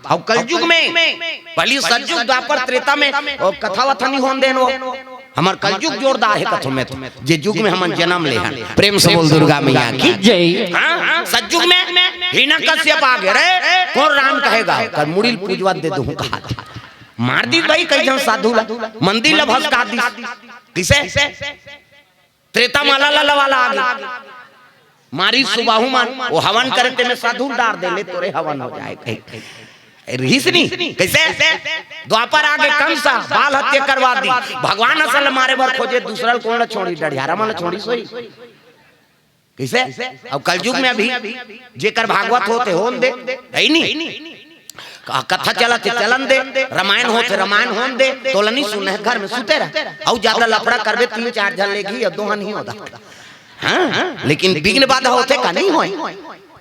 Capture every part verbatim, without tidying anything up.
अउ कलयुग में, भली सतयुग, द्वापर, त्रेता में, ओ कथा वथा नहीं होन देन वो। हमर कलयुग जोरदार हे कथो में तो, जे युग में हमन जन्म ले हन। प्रेम से बोल दुर्गा मैया की। जय। हाँ, सतयुग में हिरण्यकश्यप आ गे रे, कोन राम कहेगा, कर मुड़ी ल पूजवा दे दूँ कहा था। मार दी भाई कई झन साधु ला, मंदिर ला भसका दी। किसे? त्रेता माला ला लवाला आ गे। मारी सुबाहु मन, वो हवन करे ते में साधु डार दे ले, तोरे हवन हो जाए कहीं। रिहिस नी? कैसे? द्वापर आ गे कंसा, बाल हत्या करवा दी। भगवान असल मारे बर खोजे, दूसरा ल कोन ल छोड़ी, डढ़ियारा मन ल छोड़ी सोई। कैसे? अब कलयुग में अभी जेकर भागवत होते होन दे, है नी? क-, कथा चलत हे, चलन दे, रामायण होत हे, रामायण होन दे, तोला नहीं सुनना हे, घर में सुते रह। अउ ज्यादा लफड़ा करबे, तीन चार झन लेगी, अब दोहा नहीं होता। हाँ, लेकिन विघ्न बाधा होते का नहीं होय?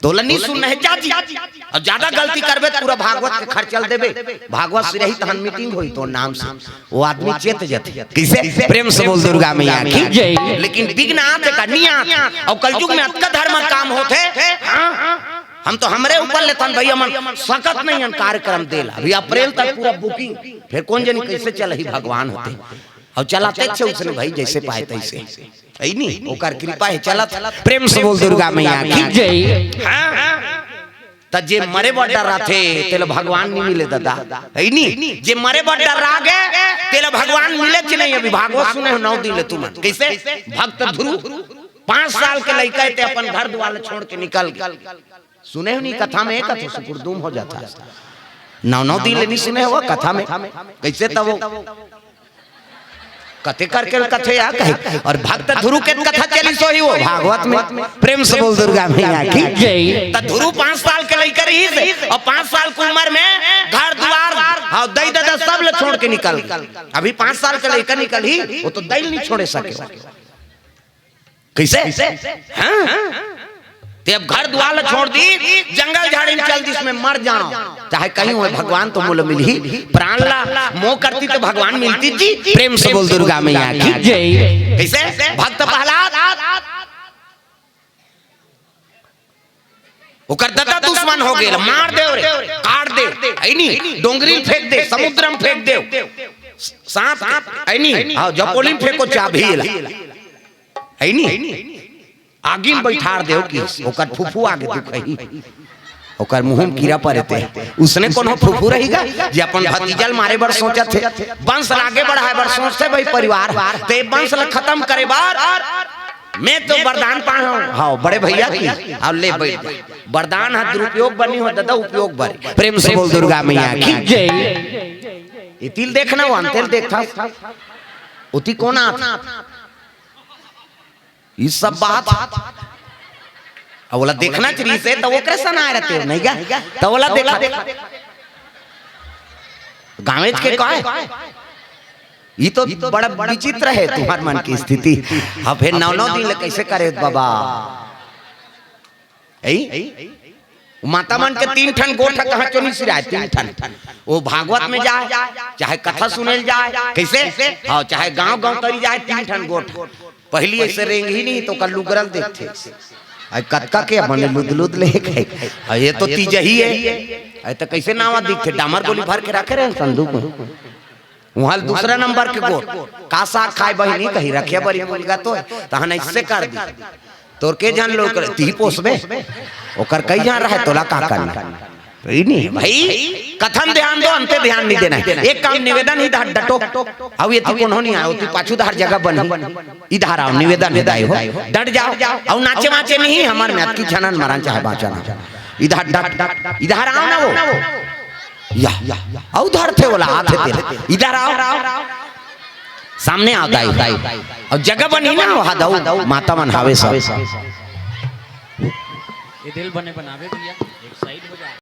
तोला नहीं सुनना हे, जा जी। अउ ज्यादा गलती करबे, त पूरा भागवत के खर्चा ल देबे। भागवत सिराही तहन मीटिंग होई तोर नाम से। वो आदमी चेत जथे। किसे? प्रेम से बोल दुर्गा मैया की। जय। लेकिन विघ्न आत हे का नहीं आत? अउ कलयुग में अतका धर्म काम होथे। हाँ? हम तो हमरे ऊपर लेथन भैया मन सकत नहीं हन कार्यक्रम देला। अभी अप्रैल तक पूरा booking, फिर कोन जनी कैसे चलही भगवान होते। अउ चलाते अच्छे उसने भाई जैसे पाए तैसे। है नी? ओकर कृपा हे चलत। प्रेम से बोल दुर्गा मैया की। जय। हाँ? त जे मरे बर डर्राथे, तेला भगवान नहीं मिले दादा। है नी? जे मरे बर डर्रा गे, तेला भगवान मिले कि नहीं? अभी भागवत सुने हो नौ दिन ले तुमन। कैसे? भक्त ध्रुव, पाँच साल के लइका हे, ते अपन घर दुआर ल छोड़ के निकल गे। सुने हो नहीं कथा में, कथा सुकुरदुम हो जाता। नौ नौ दिन ले नहीं सुने हो कथा में। कैसे तब वो कथे करके कथे या कहे। अउ भक्त ध्रुव के कथा चली सोही वो भागवत में। प्रेम से बोल दुर्गा मैया की। जय। त ध्रुव पाँच साल के लइका रहिस हे अउ पाँच साल के उमर में घर दुआर, हाँ, दई ददा सब ल छोड़ के निकल गे। अभी पाँच साल के लइका निकलही, वो तो दई ल नहीं छोड़े सके। कैसे? हाँ? ते अब घर दुआर ल छोड़ दी, जंगल झाड़ी में चल दिस, मैं मर जाऊं, चाहे कहीं होय, भगवान तो मोला मिलही। प्राण ला मोह करती त भगवान मिलती जी। प्रेम से बोल दुर्गा मैया की। जय। कैसे? भक्त प्रहलाद, ओकर ददा दुश्मन हो गेल, मार दे रे, काट दे, है नी? डोंगरी ल फेंक दे, समुद्र में फेंक दे, साथ, है नी? हाँ, जपोली में फेंको चाभी ला। है नी? आगी में बैठार देव कि ओकर फुफू आगे दुखही, ओकर मुंह में कीड़ा परे ते। उसने कोनो फुफू रही गा जे अपन भतीजा ल मारे बर सोचत हे, वंश ल आगे बढ़ाए बर सोचथे भाई परिवार, ते वंश ल खत्म करे बर मैं तो वरदान पाए हूँ। हाँ, बड़े भैया की। हाँ, ले बैठ। वरदान हा दुरुपयोग बर नहीं हो दादा, उपयोग बर। प्रेम से बोल दुर्गा मैया की। जय। इतिल देखना, वो अंतिल देखता। उती कोन आत? ई सब बात। अब ओला देखना चाहिए से, तो ओकरे सन आए रहते हो, नहीं क्या? तो ओला देखा। गाँवेच के काय? ई तो बड़ा विचित्र हे तुम्हार मन की स्थिति। अब फिर नौ नौ दिन ले कैसे करे बाबा? ऐ? माता मन के तीन ठन गोठ कहाँ चो नहीं सिराए, तीन ठन। वो भागवत में जाए, चाहे कथा सुनेल जाए, कैसे? हाँ, चाहे गांव गांव तरी जाए, तीन ठन गोठ। पहली ऐसे रेंगही नहीं तो कल लुगरल देखथे। अरे कतका के बने लुद लुद ले के। अरे ये तो तीजही हे। अरे तो कैसे नावा दिखथे? डामर गोली भर के रखे रहे संदूक में। उहाँ दूसरा नंबर के गोठ, का साग खाए बहिनी, कहीं रखे बरी मुलगा तो, तहन ऐसे कर दी। तोर के जान लो कर, ती पोसबे, ओकर कई जान रहे, तोला का करना? ई नहीं, भाई, कथन ध्यान दो, अंते ध्यान नहीं देना हे। एक काम निवेदन हे, इधर डटो, अब ये ती कोनो नहीं आयो, ती पाछू धार जगह बनी, इधर आओ, निवेदन हे दाई हो, डट जाओ, अब नाचे वाचे नहीं, हमार में अतकी छनन मरन चाहे बाँचन, इधर डट, इधर आओ ना वो, या, अउ धरथे ओला, आथे तेला। इधर आओ, सामने आओ दाई। अउ जगह बनी ना, वहाँ दऊ, माता मन हावे सब। ये दिल बने बनावे भैया, एक साइड।